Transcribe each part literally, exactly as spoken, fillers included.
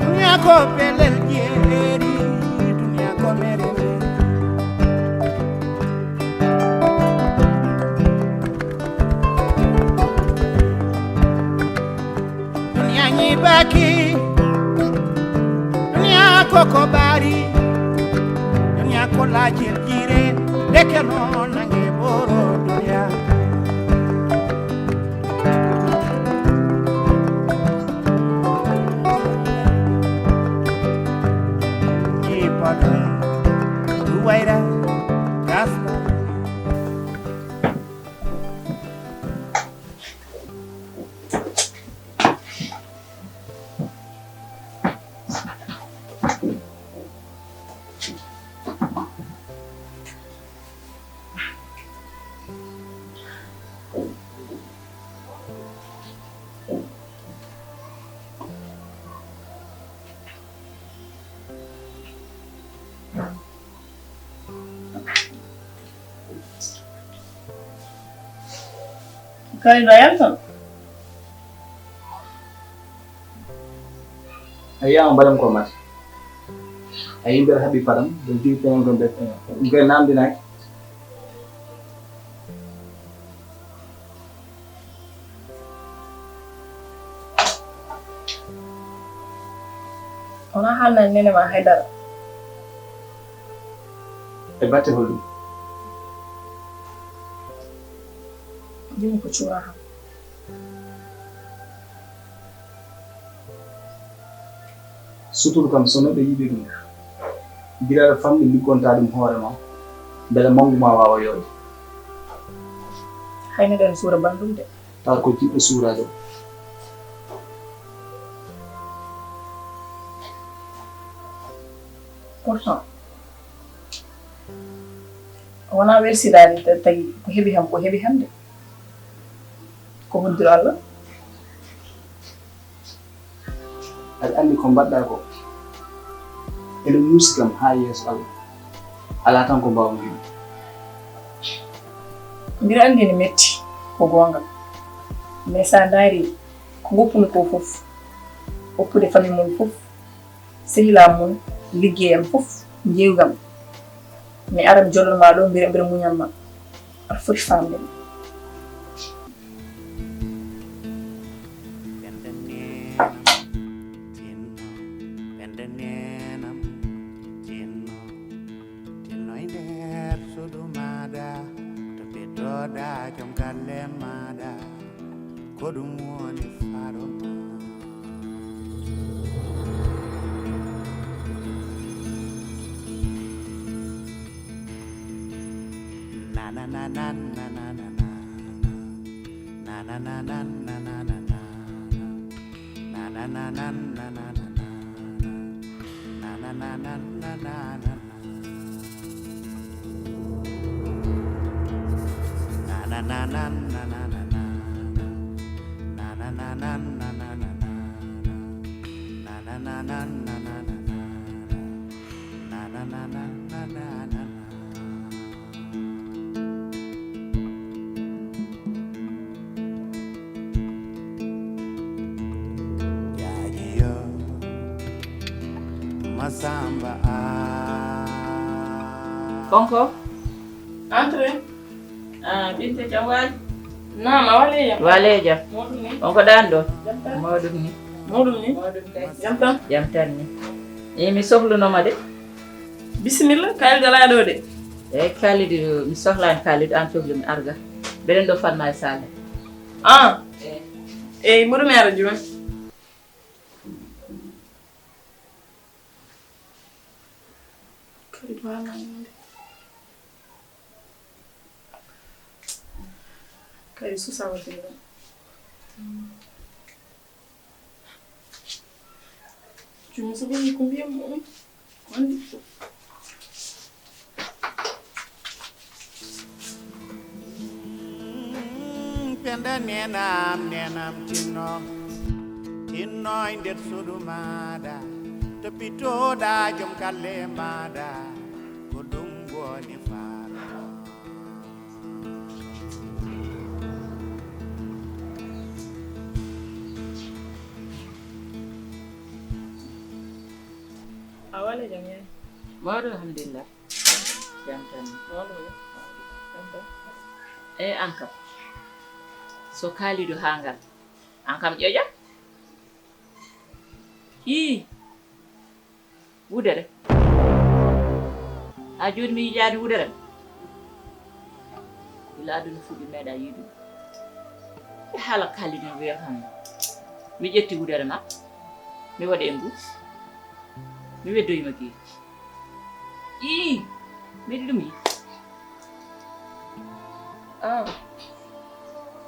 Duniya ko pelel jeeri, duniya ko mere mere. Duniya ñiibaaki, duniya ko ko ɓaari, duniya ko laajel jiire, ndeke noon nange ɓoro duniya. Ibadan, Ruwaira, Gasta. Kalido a yaltan? A yiyaama mbaɗam ko mate. A yimɓe haɓi paɗam, ɓe diwi peñam ɗum ɓe peñam. Ɗum kay namdinaaki. Wona haalnani nene ma haydara. E batte holɗum? Jimi ko cuura kam. Suturu kam, so neɗɗo yiɗi ɗum, gila aɗa famɗi, liggonta ɗum hoore ma, mbele manngu ma waawa yooɗde. Hay neɗɗo ene suura banndum de. Tawa ko jiɗɗo suuraade o. Pourtant, wonaa welsidaade ta-, tagi ko heɓi kam, ko heɓi kam de. Ko hoddiro Allah. Aɗa anndi ko mbaɗɗa ko ene muusi kam haa yeeso Allah. Alaa tan ko mbaawmi heɓude. Mbiɗa anndi ene metti, ko goonga. Mais so a ndaari ko ngoppumi ko fof, woppude famille mum fof, sehilaa mum, liggey am fof, njeewgam. Mi ara mi jollan ma ɗo, mbiɗa, mbiɗa muñan ma. Aɗa foti faamde mi. Penda nenam, tinno, penda nenam, tinno, tinno e nder suudu maaɗa, to ɓe dooda joom galle maaɗa. Ko ɗum woni faro ma. Na, na, na, na. Na, na, na, na. Na, na, na, na. Jaaji yo Masamba a. Konko. Entrez. Ah, Binte, jam waali? Naam, a waali jam? Waali jam. Mawɗum ni? On ko ɗaan ɗo? Jam tan. Mawɗum ni. Mawɗum ni? Jam tan? Jam tan ni. Eyi, mi sohlunoma de. Bisimilla, Kalidou alaa ɗo de. Eyi, Kalidou, mi sohlaani Kalidou, aan cohlu mi arga. Mbeɗen ɗo Fatma e Saleh. Ah. Eyi. Eyi, mboɗo mi ara juma. Kalidou haalnaani de. Kadi susa waɗde ɗum. Jummi so ɓenni ko mbiyam mo on. Wonde. Penda nenam nenam tinno, tinno e nder suudu maɗa, toppitoɗa joom galle maɗa, ko ɗum woni faaro. A wala jam yaay? Mawɗo, alhamdulillah. Jam tan. Mawɗo. Jam tan. Eyi, aan kam, so Kalidou haa ngal, aan kam ƴoƴa. Ii, wudere. Haa jooni mi yiyaani wudere. Gila aduna fuɗɗi meeɗa yiidude. E haala Kalidou no wiyata tan. Mi ƴetti wudere ma. Mi waɗi e ngu. Mi weddoyi ma geeci. Ii, miɗi ɗum yi. Ah.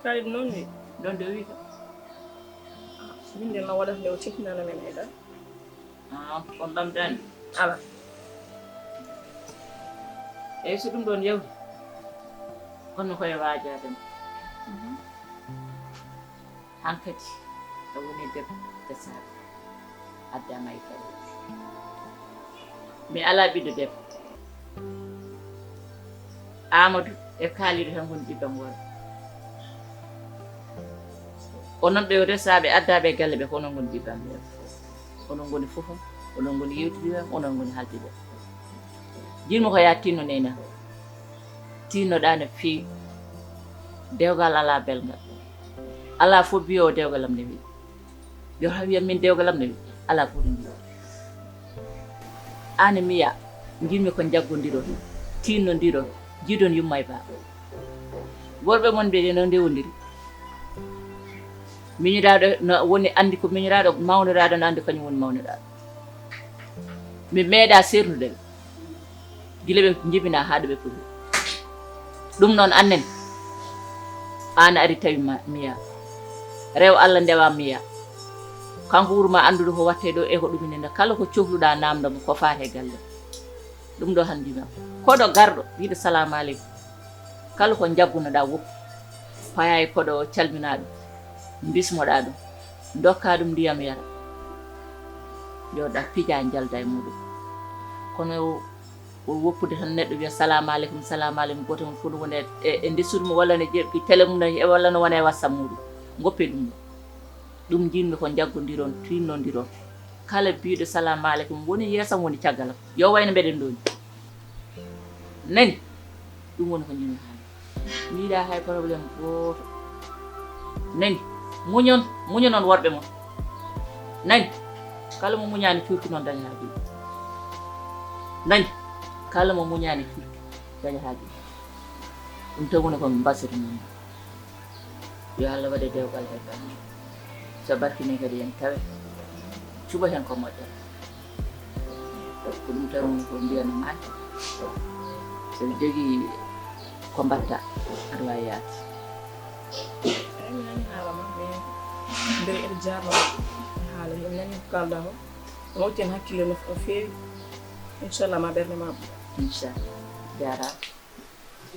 Kalidou noon wi. Ɗon ɗo wi kam. Min de no waɗata nde o tekinana men e ɗa. Ah, on ɗamdani. Ala. Eyi, so ɗum ɗon yawti, kono koye waajade ma. Hankadi a woni debbo e saabe, addama e galle. Mi alaa ɓiɗɗo debbo. Amadou e Kalidou tan ngoni ɓiɓɓam worɓe. Onon ɓe resaaɓe addaaɓe e galle ɓe ko onon ngoni ɓiɓɓam ɓe. Onon ngoni fof am, onon ngoni yewtidiɓe am, onon ngoni haldiɓe am. Jiɗmi ko yaa tinno neyna. Tinnoɗaa no feewi. Dewgal alaa belngal. Alaa fof biyoowo dewgal am ne weyi. Yo tan wiya min dewgal am ne weyi. Alaa fof ɗum biyoowo. Aan e Miya, njiɗmi ko njaggondiron, tiinnondiron, njiidon yumma e baaba. Worɓe mon ɓe no ndewondiri. Miñiraaɗo no woni anndi ko miñiraaɗo, mawniraaɗo no anndi kañum woni mawniraaɗo. Mi meeɗaa seerndude ɓe. Gila ɓe njibinaa haa ɗo ɓe poti. Ɗum noon annen, aan ari tawi ma Miya. Rew Alla ndewa Miya. Kanko ɓuri ma anndude ko watte ɗo e ko ɗumini nde. Kala ko cohluɗaa naamndo mo ko faati e galle. Ɗum ɗo han mbima. Koɗo garɗo wiide salaamu aleykum. Kala ko njaggunoɗaa woppu. Paya e koɗo o calminaa ɗum. Mbismoɗaa ɗum. Ndokkaa ɗum ndiyam yara. Njooɗoɗaa pija njalda e muuɗum. Kono o woppude tan neɗɗo wiya salaamu aleykum, salaamu aleykum, gooto mum fof no woni e e ndessudu mum walla ne ƴeɓɓi tele mum e walla no wona e whatsapp muuɗum. Ngoppe ɗum ɗo. Ɗum njiɗmi ko njaggondiron, tiinnondiron. Kala biiɗo salaamu aleykum woni yeesam woni caggalam. Yo wayno mbeɗen ɗo ni. Nani? Ɗum woni ko njiɗmi haalde. Mi yiɗaa hay problème gooto. Nani? Muñon, muñonon worɓe mon. Nani? Kala mo muñaani cuurki noon daña haa jooni. Nani? Kala mo muñaani cuurki daña haa jooni. Ɗum tan woni ko min mbasiri noon. Yo Allah waɗe dewgal he bannge. So barkinii kadi en tawe. Cuɓa heen ko moƴƴata. Ko ɗum tan woni ko mbiyatnoo maa. So jogii ko mbaɗta aɗa waawi yaade. Eyi mi nani haala ma mais mbele eɗa jarno haala him nani ko kalɗa ko. Ɗum hocci heen hakkille no feewi. Inchallah ma ɓernde ma. Inchallah. Jaaraama.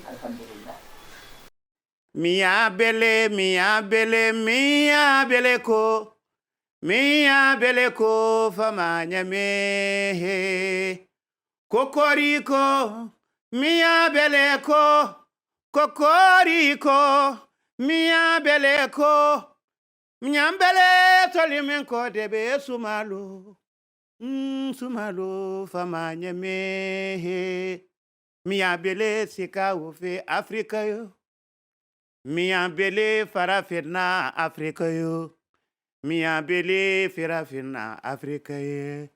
Alhamdulillah. Miya bele, miya bele, miya bele ko. Miya bele ko fama nyame he. Kokoriko, miya bele ko. Kokoriko, miya bele ko. Nyambele tolimin ko debe sumalo. Mm, sumalo fama nyame he. Miya bele sika wo fe Afrika yo. Miya bele farafina Afrika yo. Miya beli fira finna Afrika ye.